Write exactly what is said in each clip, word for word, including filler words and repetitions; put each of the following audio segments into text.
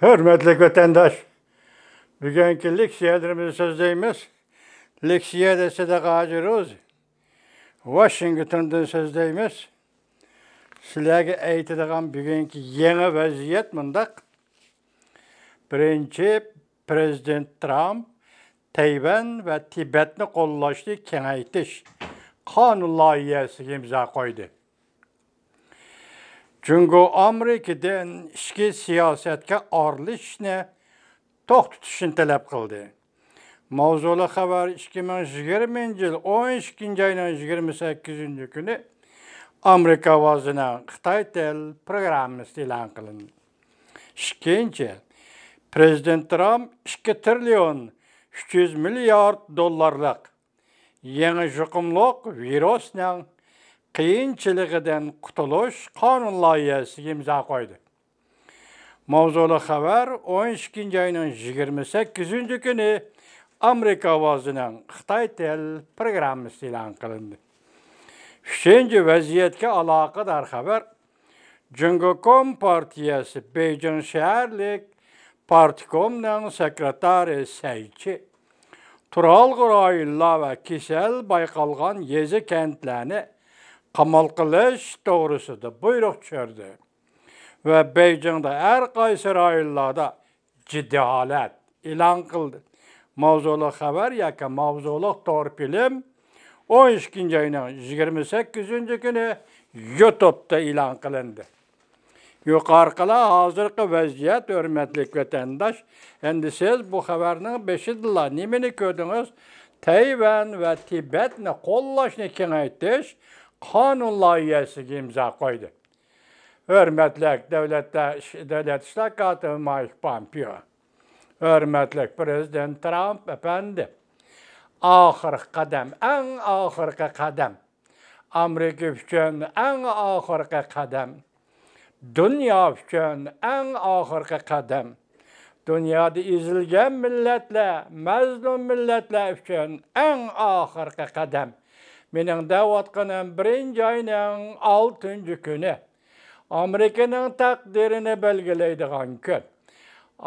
ھۆرمەتلىك ۋەتەنداش، بۈگۈنكى لېكسىيەلىرىمىزنى سۆزلەيمىز. لېكسىيە دېسە سىدىق ھاجى روزى، ۋاشىنگتوندىن سۆزلەيمىز. سىلەرگە ئېيتىدىغان بۈگۈنكى يېڭى ۋەزىيەت مۇنداق. بىرىنچى، پىرېزىدېنت ترامپ تەيۋەن ۋە تىبەتنى قوللاشنى كېڭەيتىش قانۇن لايىھەسىگە ئىمزا قويدى. جۇڭگو ئامېرىكىدىن ئىچكى سىياسەتكە ئارىلىشىشنى توختىتىشنى تەلەپ قىلدى. ماۋزۇلۇق خەۋەر ئىككى مىڭ يىگىرمىنچى يىل ئون ئىككىنچى ئاينىڭ يىگىرمە سەككىزىنچى كۈنى ئامېرىكا ئاۋازىنىڭ خىتاي تىل پروگراممىسىدا ئېلان قىلىندى. ئىككىنچى، پىرېزىدېنت ترامپ ئىككى تىرىليون ئۈچ يۈز مىليارد دوللارلىق يېڭى يۇقۇملۇق ۋىرۇسنىڭ قىيىنچىلىقىدىن قۇتۇلۇش قانۇن لايىھەسىگە ئىمزا قويدى. ماۋزۇلۇق خەۋەر ئون ئىككىنچى ئاينىڭ يىگىرمە سەككىزىنچى كۈنى ئامېرىكا ئاۋازىنىڭ خىتاي تىل پروگراممىسىدا ئېلان قىلىندى. ئۈچىنچى، ۋەزىيەتكە ئالاقىدار خەۋەر. جۇڭگو كومپارتىيەسى بېيجىڭ شەھەرلىك پارتكومنىڭ سېكرېتارى سەي چى تۇرالغۇ رايونلار ۋە كېسەل بايقالغان يېزا-كەنتلەرنى قامال قىلىش توغرىسىدا بۇيرۇق چۈشۈردى ۋە بېيجىڭدا ھەر قايسى رايونلاردا جىددىي ھالەت ئېلان قىلدى. ماۋزۇلۇق خەۋەر ياكى ماۋزۇلۇق تور فىلىم ئون ئىككىنچى ئاينىڭ يىگىرمە سەككىزىنچى كۈنى يۇتۇبتا ئېلان قىلىندى. يۇقىرىقىلار ھازىرقى ۋەزىيەت، ھۆرمەتلىك ۋەتەنداش. ئەمدى سىز بۇ خەۋەرنىڭ بېشىدىلا نېمىنى كۆردىڭىز؟ تەيۋەن ۋە تىبەتنى قوللاشنى كېڭەيتىش قانۇن لايىھەسىگە ئىمزا قويدى. ھۆرمەتلىك دۆلەتلەر، دۆلەت ئىشلار كاتىپى مايك پامپېئو. ھۆرمەتلىك پىرېزىدېنت ترامپ ئەپەندى، ئاخىرقى قەدەم، ئەڭ ئاخىرقى قەدەم. ئامېرىكا ئۈچۈن ئەڭ ئاخىرقى قەدەم. دۇنيا ئۈچۈن ئەڭ ئاخىرقى قەدەم. دۇنيادا ئېزىلگەن مىللەتلەر، مەزلۇم مىللەتلەر ئۈچۈن ئەڭ ئاخىرقى قەدەم. مېنىڭ دەۋاتقىنىم بىرىنچى ئاينىڭ ئالتىنچى كۈنى. ئامېرىكىنىڭ تەقدىرىنى بەلگىلەيدىغان كۈن.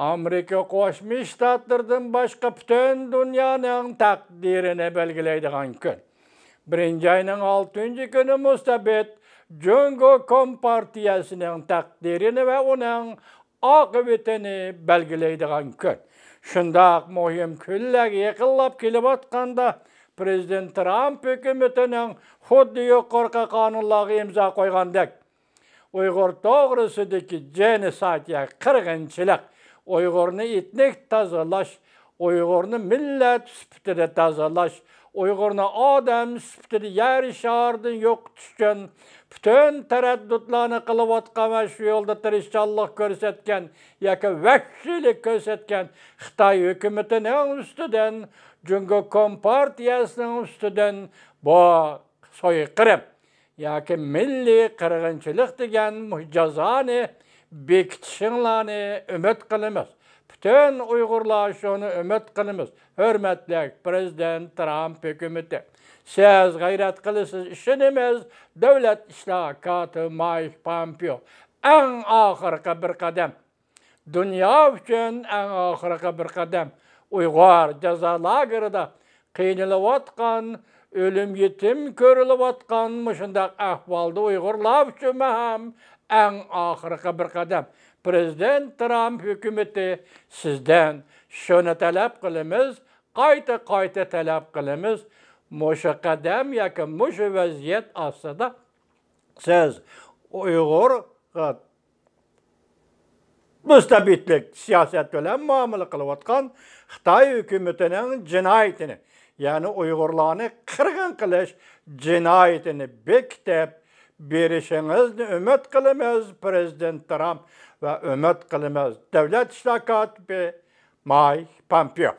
ئامېرىكا قوشما شتاتلىرىدىن باشقا پۈتۈن دۇنيانىڭ تەقدىرىنى بەلگىلەيدىغان كۈن. بىرىنچى ئاينىڭ ئالتىنچى كۈنى مۇستەبىت جۇڭگو كومپارتىيەسىنىڭ تەقدىرىنى ۋە ئۇنىڭ ئاقىۋىتىنى بەلگىلەيدىغان كۈن. شۇنداق مۇھىم كۈنلەرگە يېقىنلاپ كېلىۋاتقاندا، پىرېزىدېنت ترامپ ھۆكۈمىتىنىڭ خۇددى يۇقىرىقى قانۇنلارغا ئىمزا قويغاندەك، ئۇيغۇر توغرىسىدىكى جېنوسايد يا قىرغىنچىلىق، ئۇيغۇرنى ئېتنىك تازىلاش، ئۇيغۇرنى مىللەت سۈپىتىدە تازىلاش، ئۇيغۇرنى ئادەم سۈپىتىدە يەر شارىدىن يوقىتىش ئۈچۈن پۈتۈن تەرەددۇتلارنى قىلىۋاتقان ۋە شۇ يولدا تىرىشچانلىق كۆرسەتكەن ياكى ۋەھشىيلىك كۆرسەتكەن خىتاي ھۆكۈمىتىنىڭ ئۈستىدىن، جۇڭگو كومپارتىيەسىنىڭ ئۈستىدىن بۇ سويقىرىم ياكى مىللىي قىرغىنچىلىق دېگەن مۇ-، جازانى بېكىتىشىڭلارنى ئۈمىد قىلىمىز. پۈتۈن ئۇيغۇرلار شۇنى ئۈمىد قىلىمىز. ھۆرمەتلىك پىرېزىدېنت ترامپ ھۆكۈمىتى، سىز غەيرەت قىلىسىز، ئىشىنىمىز. دۆلەت ئىشلار كاتىپى مايك پامپېئو، ئەڭ ئاخىرقى بىر قەدەم. دۇنيا ئۈچۈن ئەڭ ئاخىرقى بىر قەدەم. ئۇيغۇر جازا لاگېرىدا قىينىلىۋاتقان، ئۆلۈم يېتىم كۆرۈلۈۋاتقان مۇشۇنداق ئەھۋالدا ئۇيغۇرلار ئۈچۈن ھەم ئەڭ ئاخىرقى بىر قەدەم. پىرېزىدېنت ترامپ ھۆكۈمىتى، سىزدىن شۇنى تەلەپ قىلىمىز، قايتا، قايتا تەلەپ قىلىمىز. مۇشۇ قەدەم ياكى مۇشۇ ۋەزىيەت ئاستىدا سىز ئۇيغۇرغا مۇستەبىتلىك سىياسەت بىلەن مۇئامىلە قىلىۋاتقان خىتاي ھۆكۈمىتىنىڭ جىنايىتىنى، يەنى ئۇيغۇرلارنى قىرغىن قىلىش جىنايىتىنى بېكىتىپ بېرىشىڭىزنى ئۈمىد قىلىمىز، پىرېزىدېنت ترامپ، ۋە ئۈمىد قىلىمىز، دۆلەت ئىشلار كاتىپى مايك پامپېئو.